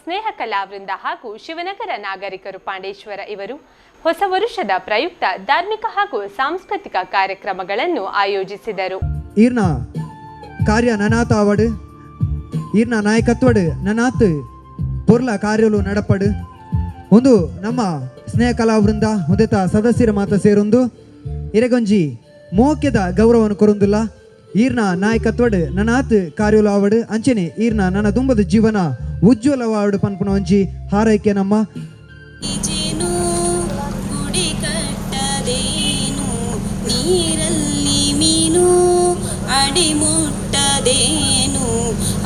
ಸ್ನೇಹ ಕಲಾವೃಂದ ಹಾಗೂ ಶಿವನಗರ ನಾಗರಿಕರು ಪಾಂಡೇಶ್ವರ ಇವರು ಹೊಸ ವರುಷದ ಪ್ರಯುಕ್ತ ಧಾರ್ಮಿಕ ಹಾಗೂ ಸಾಂಸ್ಕೃತಿಕ ಕಾರ್ಯಕ್ರಮಗಳನ್ನು ಆಯೋಜಿಸಿದರು. ಈರ್ನ ಕಾರ್ಯ ನನಾತ ಆವಡು, ಈರ್ನ ನಾಯಕತ್ವಡು ನನಾತ್ ಪೊರ್ಲ ಕಾರ್ಯಲು ನಡಪಡು. ಒಂದು ನಮ್ಮ ಸ್ನೇಹ ಕಲಾವೃಂದ ಹೊಂದಿತ ಸದಸ್ಯರ ಮಾತ ಸೇರೊಂದು ಇರೆಗೊಂಜಿ ಮೋಕ್ಯದ ಗೌರವವನ್ನು ಕೊರೊಂದುಲ್ಲ. ಈರ್ನ ನಾಯಕತ್ವಡು ನನಾತ್ ಕಾರ್ಯಲು ಆವಡು, ಅಂಚನೆ ಈರ್ನ ನನ್ನ ದುಂಬದ ಜೀವನ ಉಜ್ವಲವಾಡು ಪನ್ಪುನ ಒಂಜಿ ಹಾರೈಕೆ ನಮ್ಮ. ಜೇನು ಗುಡಿ ಕಟ್ಟದೇನು, ನೀರಲ್ಲಿ ಮೀನು ಅಡಿಮುಟ್ಟದೇನು,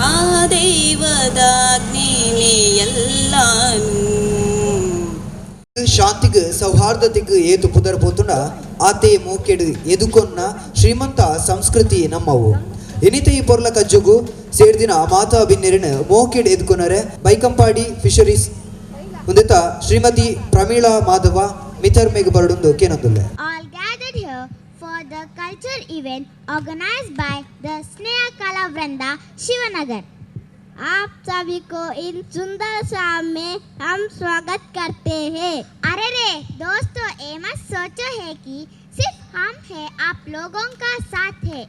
ಆ ದೈವದಾಜ್ಞೆನೇ ಎಲ್ಲಾನು. ಶಾಂತಿಗ್ ಸೌಹಾರ್ದತೆಗ್ ಏತು ಪುದರ್ ಪೋತುಂಡ ಆತೆ ಮೋಕೆಡು ಎದುಕೊನ್ನ ಶ್ರೀಮಂತ ಸಂಸ್ಕೃತಿ ನಮ್ಮವು. ಇನಿತ ಈ ಪೊರ್ಲ ಕಜ್ಜುಗು ಸೇರ್ದಿನ ಮಾತಾ ಬಿನ್ನೆರಿನ ಮೋಕೆಡ್ ಎದುಕೊನರೆ ಬೈಕಂಪಾಡಿ ಫಿಶರೀಸ್ ಹೊಂದಿತ ಶ್ರೀಮತಿ Pramila Madhava ಮಿತರ್ಮೆಗ್ ಬರಡುಂದು ಕೇನೊಂದುಲ್ಲೆ. All gathered here for the culture event organized by the Sneha Kala Vranda, Shivanagar. आप सभी को इन सुंदर शाम में हम स्वागत करते हैं। अरे रे दोस्तों, ये मत सोचो है कि सिर्फ हम है, आप लोगों का साथ है।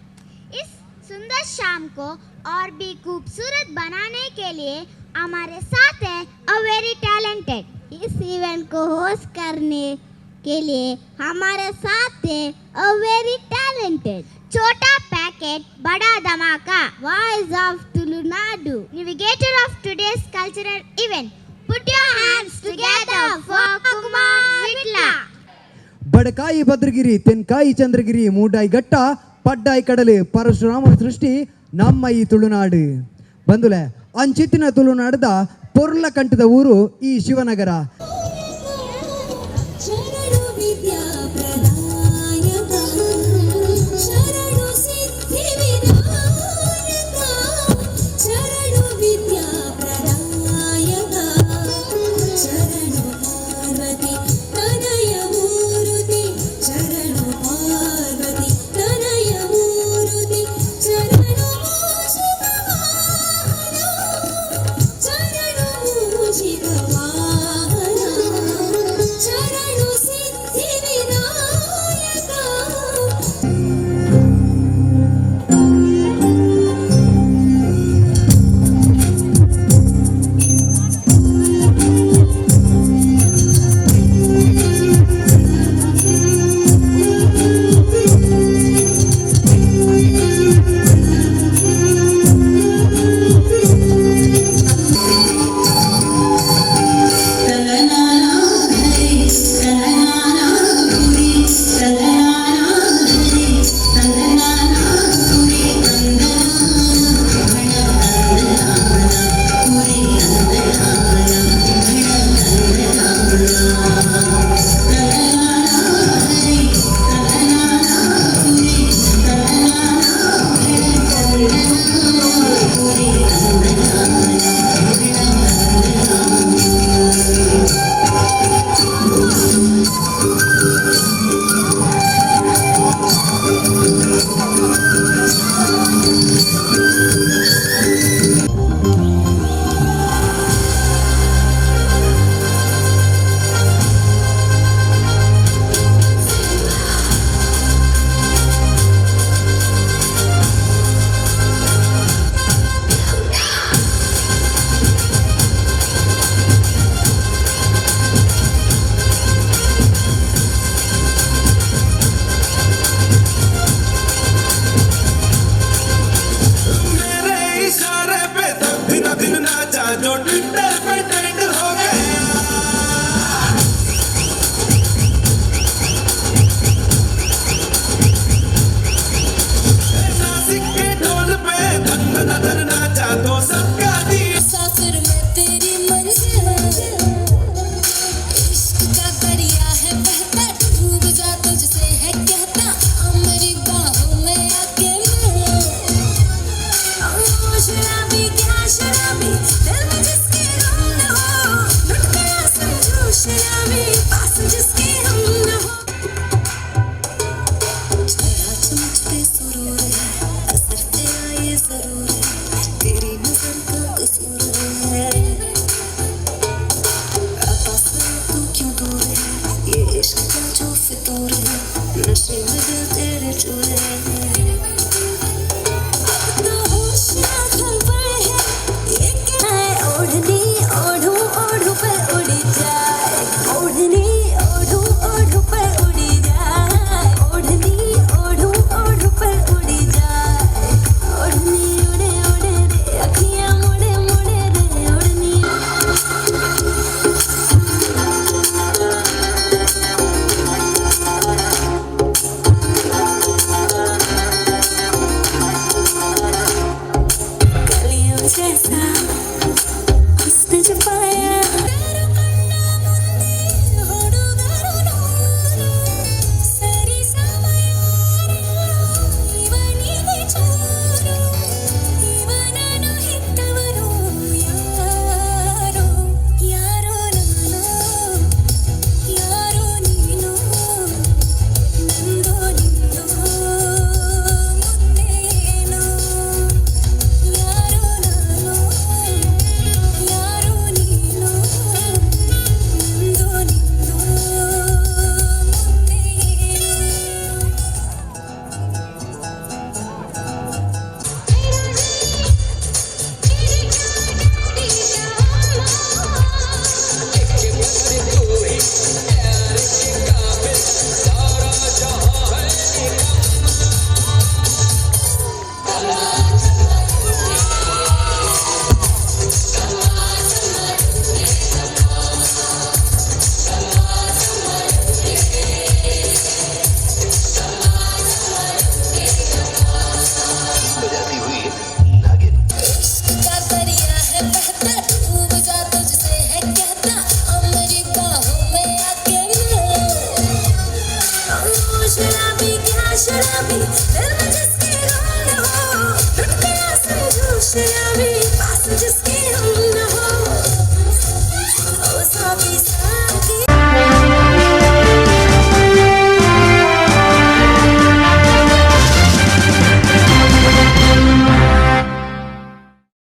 इस सुंदर शाम को और भी खूबसूरत बनाने के लिए हमारे साथ है अ वेरी टैलेंटेड। इस इवेंट को होस्ट करने के लिए हमारे साथ है अ वेरी टैलेंटेड, छोटा पैकेट बड़ा धमाका, voice of Tulunadu, navigator of today's cultural event. Put your hands together for Kumar Vitla. ಬಡಕಾಯಿ Bhadragiri, ತೆನ್ಕಾಯಿ Chandragiri, ಮೂಡಾಯಿ ಘಟ್ಟ, ಪಡ್ಡಾಯಿ ಕಡಲು, ಪರಶುರಾಮ ಸೃಷ್ಟಿ ನಮ್ಮ ಈ ತುಳುನಾಡು. ಬಂದುಲೆ, ಅಂಚಿತ್ತಿನ ತುಳುನಾಡದ ಪೊರ್ಲ ಕಂಠದ ಊರು ಈ ಶಿವನಗರ. ಶರಣು ವಿದ್ಯಾ ಪ್ರದಾಯಕ, ಶರಣು ಸಿದ್ಧಿ ವಿನಾಯಕ, ಶರಣು ವಿದ್ಯಾ ಪ್ರದಾಯಕ, ಶರಣು ಪಾರ್ವತಿ ತನಯ ಮೂರುತಿ, ಶರಣು ಪಾರ್ವತಿ ತನಯ ಮೂರುತಿ, ಶರಣು ಮೂಷಿಕ ವಾಹನ, ಶರಣು ಮೂಷಿಕ ವಾಹನ, ಶರಣು ಸಿದ್ಧಿ ವಿನಾಯಕ. मेरे इशारे पे दिन दिन नाचा, जो ट्विटर पे ट्रेंड हो गया। नासिक के ढोल पे धन धन धन नाचा तो सबका दिल मुसाफिर मैं तेरी मंजिल, इश्क का दरिया है बहता, डूब जा तुझसे है कहता, आ मेरी बाहों में आके मिल। ओ शराबी, क्या शराबी, दिल में जिसके गम। छुए। अब तो होश ना खबर है ये क्या है। ओढ़नी ओढ़ू ओढ़ू पर उड़ी जाए, ओढ़नी ओढ़ू ओढ़ू पर उड़ी जाए, ओढ़नी ओढ़ू ओढ़ू पर उड़ी जाए, ओढ़नी उड़े उड़े रे अखियां मुड़े मुड़े रे ओढ़नी। कलियों जैसा हुस्न जो पाया। ಯಾರೋ ಯಾರೋ ನಾನು, ಯಾರೋ ನೀನು, ನಂದೋ ನಿಂದೋ ಮುಂದೆ ಏನು? ಯಾರೋ ನಾನು, ಯಾರೋ ನೀನು, ನಂದೋ ನಿಂದೋ ಮುಂದೆ ಏನು? बजाती हुई नागिन। इश्क का दरिया है बहता, डूब जा तुझसे है कहता, आ मेरी बाहों में आके मिल। ओ शराबी क्या शराबी, दिल में जिसके रोल हो, लुट गया समझो शराबी, पास जिसके